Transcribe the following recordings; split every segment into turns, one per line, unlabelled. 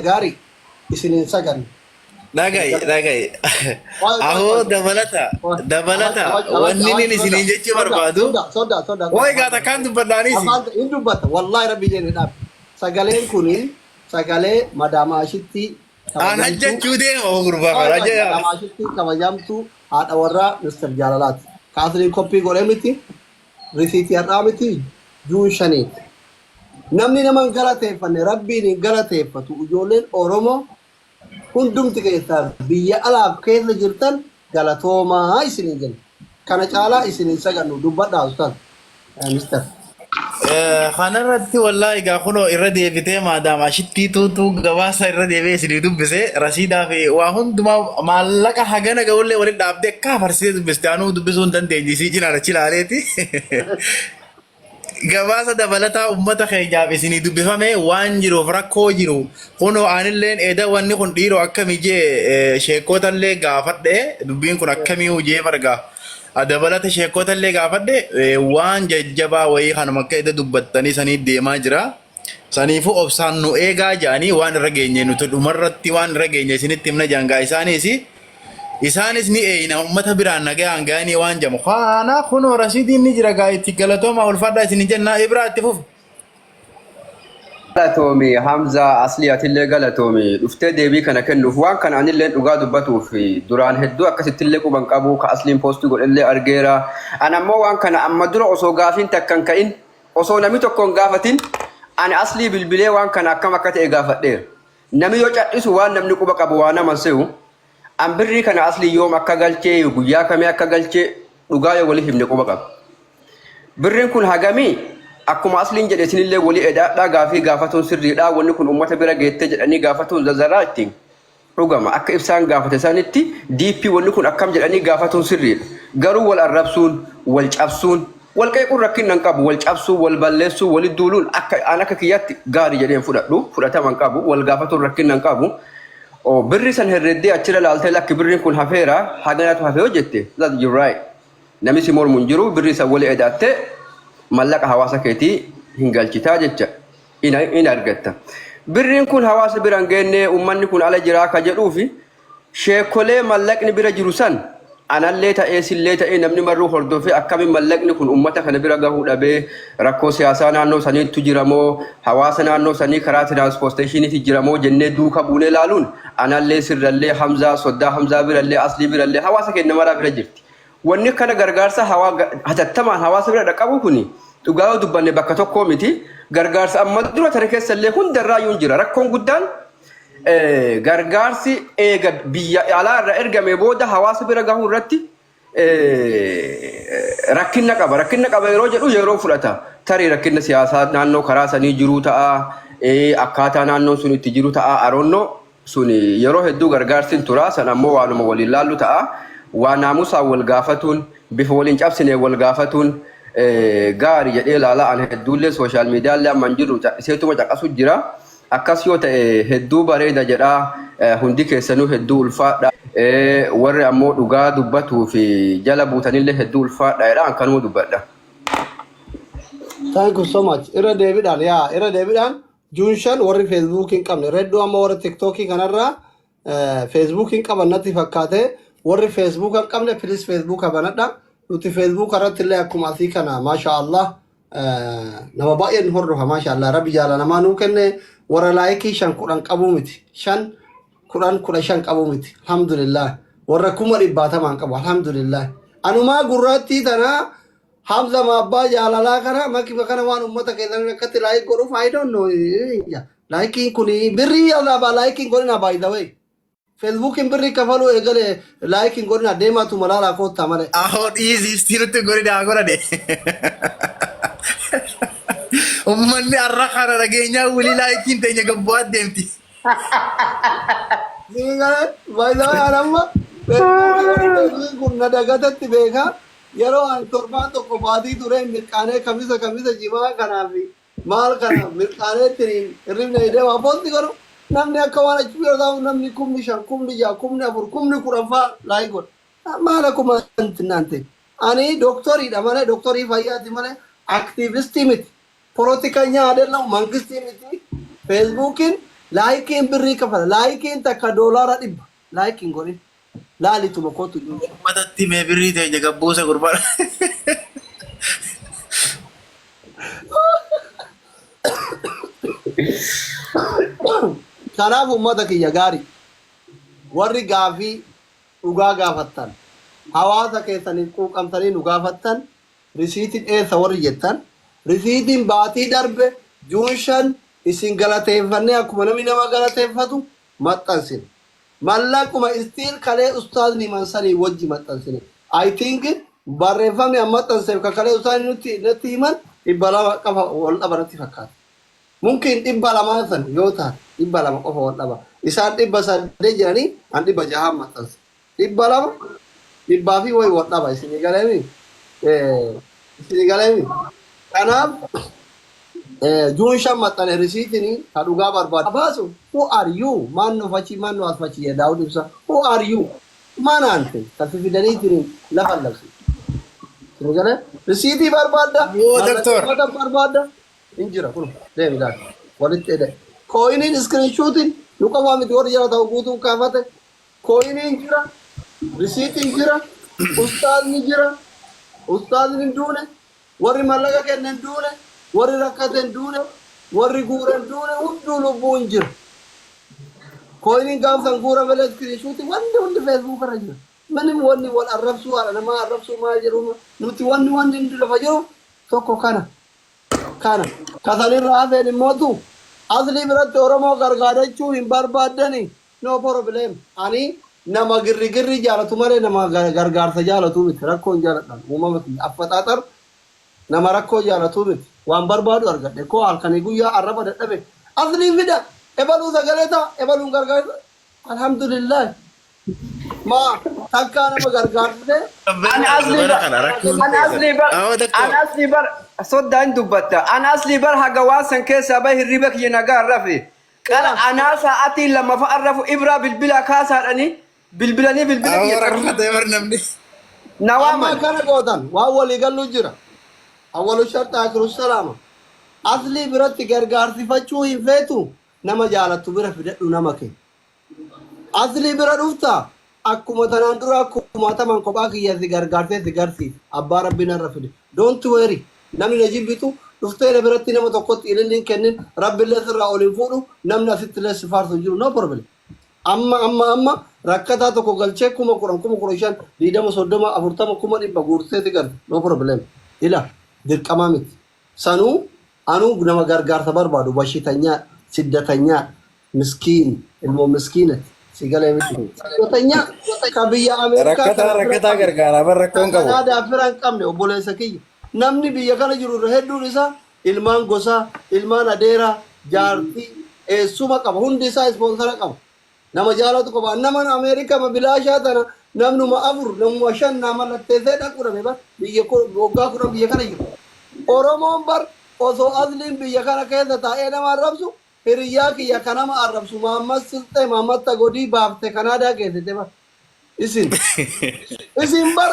Gaarii isiniin sagan.
Dhaga'i, dhaga'i.
Qoy, qoy,
Ahoo
qoy.
dabalata,
Qoy.
dabalata.
Awaj, awaj,
Wanni
awaj,
inni
soda,
isiniin jechuu
soda,
barbaadu.
soda, soda, soda.
Wayi gaa takkaan dubbadhaaniisi.
Afaan hin dubbata. Wallahi Rabbi jenne dhaab. Sagaleen kuni sagalee Madaama Ashitti
Aan
kabajamtuu.
hajjachuu deema oo gurbaa
Qoy,
kana.
qoy,
Ajja.
Madaama Ashitti kabajamtuu haadha warraa Mr. Jaalalaati. Kaasriin koppii godhee miti. Risiitii har'aa miti. June 5ti. Namni nama hin galateeffanne Rabbiin hin galateeffatu. Ijoolleen Oromoo hundumti keessaa biyya alaaf keessa jirtan galatoomaa isiniin jenna. Kana caalaa isin hin sagannu dubbadhaa ustaaz. Mister.
Kanarratti wallaahi egaa kunoo irra deebitee maadaam ashittii tuutuu gabaasa irra deebi'ee isinii dubbise rasiidaa fi waa hundumaa maallaqa hagana ga'ullee walitti dhaabdee akka hafarsitee dubbiste anuu dubbisuu hin dandeenye isii cinaan achi ilaaleeti. Gabaasa dabalataa ummata keenyaaf isinii dubbifame waan jiruuf rakkoo jiru kunoo anilleen eda wanni kun dhiiroo akkami jee sheekkootallee gaafadhe dubbiin kun akkamii jee barga dabalata sheekkootallee gaafadhe waan jajjabaa wayii kanuma akka eda dubbattanii sanii deemaa jira. Saniifuu obsaan nu eegaa jedhanii waan irra geenye nuti dhumarratti waan irra geenye isinitti himna jedhan gaa isaaniis. Isaanis ni eeyna ummata biraan nagayaan gayanii waan jedhamu. Kana kunoo rasiidiin ni jira gaa itti galatooma ulfaadhaa isin jennaa Ibraa itti fufi.
Galatoomi Hamza Aslii, atillee galatoomi dhuftee deebii kana kennuuf. Waan kana anillee dhugaa dubbatuuf duraan hedduu akkasittillee quban qabu ka Asliin post godhellee argeera. An ammoo waan kana amma dura osoo gaafiin takka hin ka'in, osoo namni tokko hin gaafatin, ani Aslii bilbilee waan kana akkam akka ta'e gaafadheera. Namni yoo cadhisu waan namni quba qabu waa nama se'u. An birrii kana Aslii yoom akka galchee, guyyaa kamii akka galchee, dhugaa yoo walii himne quba qaba. Birriin kun hagamii? Akkuma Asliin jedhe isinillee walii edaadhaa gaafii gaafatuun sirriidha. Wanni kun uummata bira geettee jedhanii gaafatuun zazaraa ittiin dhugama. Akka ibsaan gaafate sanitti DP wanni kun akkam jedhanii gaafatuun sirriidha. Garuu wal arrabsuun, wal cabsuun, wal qeequun rakkinna hin qabu. Wal cabsuun, wal balleessuun, walitti duuluun akka an akka kiyyaatti gaarii jedheen fudhadhu. Fudhatama hin qabu. Wal gaafatuun rakkinna hin qabu. Oh, birri san herreddee achirra laaltee lakki birriin kun hafeera, haganatu hafe yoo jette, that you right. Namni si mormu hin jiru, birrii san wali edaattee mallaqa hawaasa keetii hin galchitaa jecha in argatta. Birriin kun hawaasa bira hin geenne, uummanni kun ala jiraa ka jedhuufi sheekolee mallaqni bira jiru san anallee ta'ee sillee ta'ee namni marruu hordofee akkamiin mallaqni kun uummata kana bira gahuu dhabee, rakkoo siyaasaa naannoo saniitu jira moo hawaasa naannoo sanii karaa transportationiiti jira moo jennee duuka buunee laaluun anallee sirrallee Hamzaa soddaa Hamzaa birallee Aslii birallee hawaasa keenya maraa bira jirti. Wanni kana gargaarsa hatattamaan hawaasa bira dhaqqabu kuni dhugaa yoo dubbanne bakka tokkoo miti. Gargaarsa amma dura tare keessa illee hundarraa jira. Rakkoon guddaan gargaarsi eega biyya alaa irraa ergame booda hawaasa bira gahuu irratti rakkinna qaba. Rakkinna qaba yeroo jedhu yeroo fudhata. Tarii rakkinna siyaasaa naannoo karaa sanii jiruu ta'a. Akkaataa naannoon sun itti jiru ta'a. Aroonnoo sun yeroo hedduu gargaarsi hin tura. San ammoo waanuma waliin laallu ta'a. Waa naamusaan wal gaafatuun, bifa waliin cabsine wal gaafatuun gaarii jedhee ilaalaa. An hedduullee social mediallee amma hin jiru iseetuma caqasu jira. Akkas yoo ta'e hedduu bareeda jedhaa. Hundi keessanuu hedduu ulfaadha. Warri ammoo dhugaa dubbatuu fi jala buutanillee hedduu ulfaadha jedha, an kanuma dubbadha.
Thank you so much. Irra deebiidhaan yaa irra deebiidhaan June 5 warri Facebook hin qabne redduu amma warra TikTokii kanarraa Facebook hin qaban natti fakkaate. Warri Facebook hin qabne, please Facebook banadha. Nuti Facebook irratti illee akkuma asii kana maasha Allah nama baay'een nu hordofa. Maasha Allah, Rabbi jaala namaa nuu kenne. Warra like 5 10 qabuu miti, 5 10 15 qabuu miti, alhamdulillah warra kuma dhibbaatamaan qabu, alhamdulillah. Anumaa gurraattii tanaa Hamza abbaa jaalalaa kana makima kana waan ummata keessan akkatti like godhuuf, I don't know. Likeiin kun birrii alaabaa likeiin godhina. By the way, Facebookiin birrii kafaluu eegale. Likeiin godhina, deemaatu malaalaa koottaa malee.
Ahoo dhiisii, nutti godhina godhane. Uummanni har'a kana dhageenyaa wulii likeiin teenya gabbu'aa deemti.
By the way, anamma Facebookiin kun na dagatatti beeka. Yeroo ani torbaan tokko baatii ture mirqaanee kamisa kamisa jimaa kanaaf maal kana mirqaaneetti hirribna hidhee waa post godhu, namni akka waan achi bira taa'u namni 5,000, 6,000, 4,000, 10,000 fa'aa like godha. Maal akkuma naan ta'e. Ani dooktoriidha malee, dooktorii fayyaati malee activistii miti. ፖለቲከኛ አይደለም, መንግስት miti. Facebookiin Likeiin birrii kafala. Likeiin takka $100. Like hin godhin. Laalituma kootu June 5.
Uummatatti mee birrii teenya gabbuusa gurbaa.
Kanaaf uummata kiyya gaarii warri gaafii dhugaa gaafattan, hawaasa keessaniif quuqamtanii nu gaafattan, risiitiin eessa warri jettan, risiitiin baatii darbe June 5 isin galateeffannee akkuma namni nama galateeffatu maxxansine. Mallaquma still kalee ustaazni himan sanii wajji maxxansine. I think barreeffamni an maxxanseef ka kalee ustaazni nutti natti himan 200 qofa wal dhaba natti fakkaata. Mumkin 200 san yoo taate 200 qofa wal dhaba. Isaan 800 jedhanii an 600n maxxanse. 200, dhibbaa fi wayi wal dhaba, isinii galeemi? Isinii galeemi? Kanaaf June 5 maxxane risiitiin ka dhugaa barbaadu. Baasu, who are you? Maan nu fachi, maan nu as fachi, Daawud Ibsa, who are you? Maan aante kan si fidaniitiin lafa labsi. Isinii galee? Risiitii barbaadda.
Yoo doktor.
Mallattoo barbaadda. Hin jira kun, deemi laata. Walitti eda'e. Coiniin screenshotiin nu qofaa miti, warri jala ta'u guutuun kaafate. Coiniin jira. Risiitiin jira. Ustaazni jira. Ustaazni hin duune. Warri mallaqa kenne hin duune. Warri rakkate hin duune. Warri guure hin duune. Hunduu lubbuun jira. Coiniin gaafsan guura malee screenshotii wanni hundi Facebook irra jira. Manim wanni wal arrabsuu, haadha namaa arrabsuu maal jedhu nuti wanni hundi lafa jiru tokko kana. Kana kasanirra hafeen immootu Aslii biratti Oromoo gargaarachuu hin barbaaddani, no problem. Ani nama girrigirri jaalatu malee nama gargaarsa jaalatu miti. Rakkoo hin jaaladhan uumama kiyya affaxaaxar nama rakkoo jaalatu miti. Waan barbaadu argadhe koo halkanii guyyaa arraba dadhabe Aslii fida, ebaluu sagalee ta'a, ebaluun gargaarsa, alhamdulillah. Maa takkaa nama gargaarsite?
Ani asli
Zabana
bar
kana rakkoon
an asli bar
Awwa
an
doktor.
Asli bar soddaan dubbatta. An asli bar haga waan san keessaa bahe hirriba kiyya nagaa rafe. Qara anaa sa'aatii 2 fa'a rafu ibraa bilbila kaasaadhani bilbilanii bilbila
Awwa
kiyya
rakkatee bar namni.
Na
Amma
waaman.
akkana gootan, waan walii gallu jira. Awwalu sharxa akiru salaama. Aslii biratti gargaarsifachuu hin feetu, nama jaalattu bira fidadhu nama kee. Aslii bira dhufta, akkuma tanaan dura kumaataman kophaa kiyya si gargaarsee si garsiisa. Abbaa Rabbi narra fide. Don't worry. Namni na jibbitu dhuftee na biratti nama tokkotti ililli hin kennin, Rabbillee sirraa ol hin fuudhu, namni asitti illee si faarsu hin jiru. No problem. Amma amma amma rakkataa tokko galchee 10,000, 15,000, 20, 30, 40, 100,000 guurtee si galta. No problem. Ila dirqamaa miti. Sanuu anuu nama gargaarsa barbaadu bashitanyaa siddatanyaa miskiin ilmoo miskiinati si galee miti. Siddatanyaa ka biyya Ameerikaa
Rakkataa
kana fira
rakkataa
qabne
gargaaraa bar
ka
rakkoon qabu.
Kanaadaa fira hin qabne, obboleessa kiyya. Namni biyya kana jiru irra hedduun isaa ilmaan gosaa, ilmaan adeeraa, jaartii, eessuma qaba. Hundi isaa sponsor qaba. Nama jaalatu qaba. Nama Ameerikaa ma bilaashaa tana namnuma afur, namuma shan naa mallatteessee dhaquu dhabe bar biyya waggaa 10 biyya kana jiru. Oromoon bar osoo asliin biyya kana keessa taa'ee nama arrabsu, hiriyyaa kiyya ka nama arrabsu Mahammad Silxee, Mahammad Tagodii baafte Kanaadaa geessite bar. Isin. Isin bar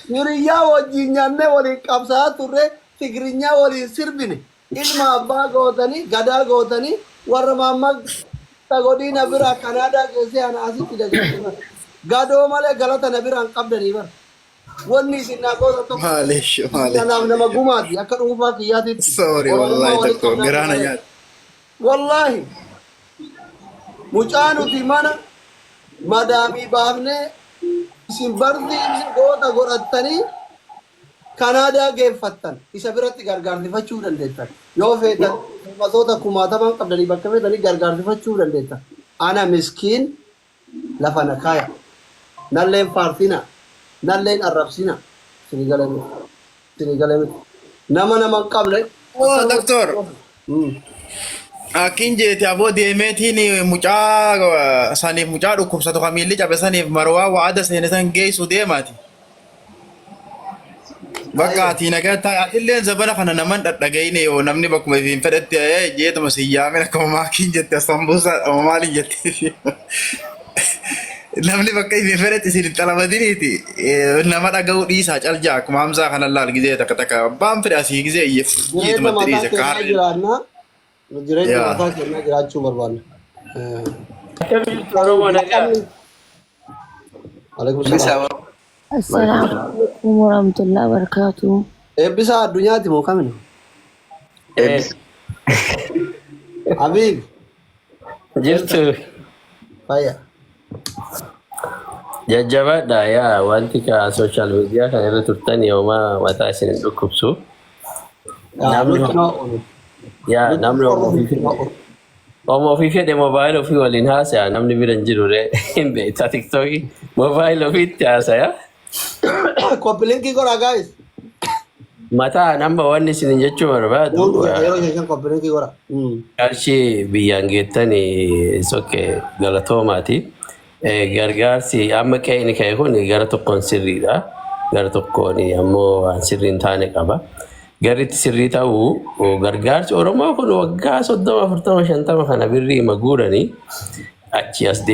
hiriyyaa wajjin nyaannee waliin qabsaa'aa turre, Tigrinyaa waliin sirbine, ilma abbaa gootanii gadaa gootanii warra Mahammad Tagodii na biraa Kanaadaa geessee ana asitti dagatte bar. Gadoo malee galata na biraan qabdanii bar. Wanni isin naa gootan tokko.
Maalish maalish.
Kanaaf nama gumaati akka dhuunfaa kiyyaatitti.
Sorry
Oromummaa
wallahi
walitti
doktor
qabnaa
garaana
malee.
nyaata.
Wallaahi mucaa nuti mana madaamii baafnee isin barzi goota godhattanii Kanaadaa geeffattan isa biratti gargaarsifachuu dandeettan. Yoo feetan ummatoota kumaatamaan qabdanii bakka feetanii gargaarsifachuu dandeettan. Ana miskiin lafa na kaaya. Nalleen faarsina. Nalleen arrabsina. Isinii galee miti. Isinii galee miti. Nama nama hin qabne.
Oo doktor. Akkin jeeti aboo deemeetiin mucaa saniif, mucaa dhukkubsatu kan miilli cabe saniif marwaa wa'ada seene san geessu deemaati. Bakka ati nagaa taa'e atilleen zabana kana naman dhadhagayine yoo namni bakkuma ifiin fedhetti jeetuma si yaamin akkuma maakiin jette sambuusaa maaliin jette namni bakka ifiin fedhetti isin hin xalabatiniiti nama dhaga'uu dhiisaa caljaa akkuma Hamzaa kana laal gizee takka takka abbaan fedhe asii gizee iyye
Jireenya
jeetumatti
mataa
dhiise
keenyaa
kaarri.
jiraannaa. Jireenya
Yaa.
mataa keenyaa jiraachuu barbaanna.
Akkam jirtu Oromoo nagaa?
Alaikum salaam.
Assalaamu alaikum warahmatullahi wabarakatuh.
Eebbisaa addunyaati moo kamini? Habiib.
Jirtu.
Fayya.
Jajjabaadha yaa, wanti ka social media kana irra turtan yoomaa mataa isin hin dhukkubsu. Namni
Nutti noo.
Yaa, namni oma ofii fedhe moobaayila ofii waliin haasaya, namni bira hin jiru ree hin beektaa, TikTokii moobaayila ofiitti haasaya.
Copy link godhaa, guys.
Mataa nama wanni isin jechuu barbaadu
Yeroo isheen copy link godhaa.
Qarshii biyyaan geettanii sokke galatoomaati. Gargaarsi amma qe'ini ka'e kun gara tokkoon sirriidha. Gara tokkoon ammoo waan sirrii hin taane qaba. Garri itti sirrii ta'uu, gargaarsi Oromoo kun waggaa 30, 40, 50 kana birrii maguuranii achi as deebi'u.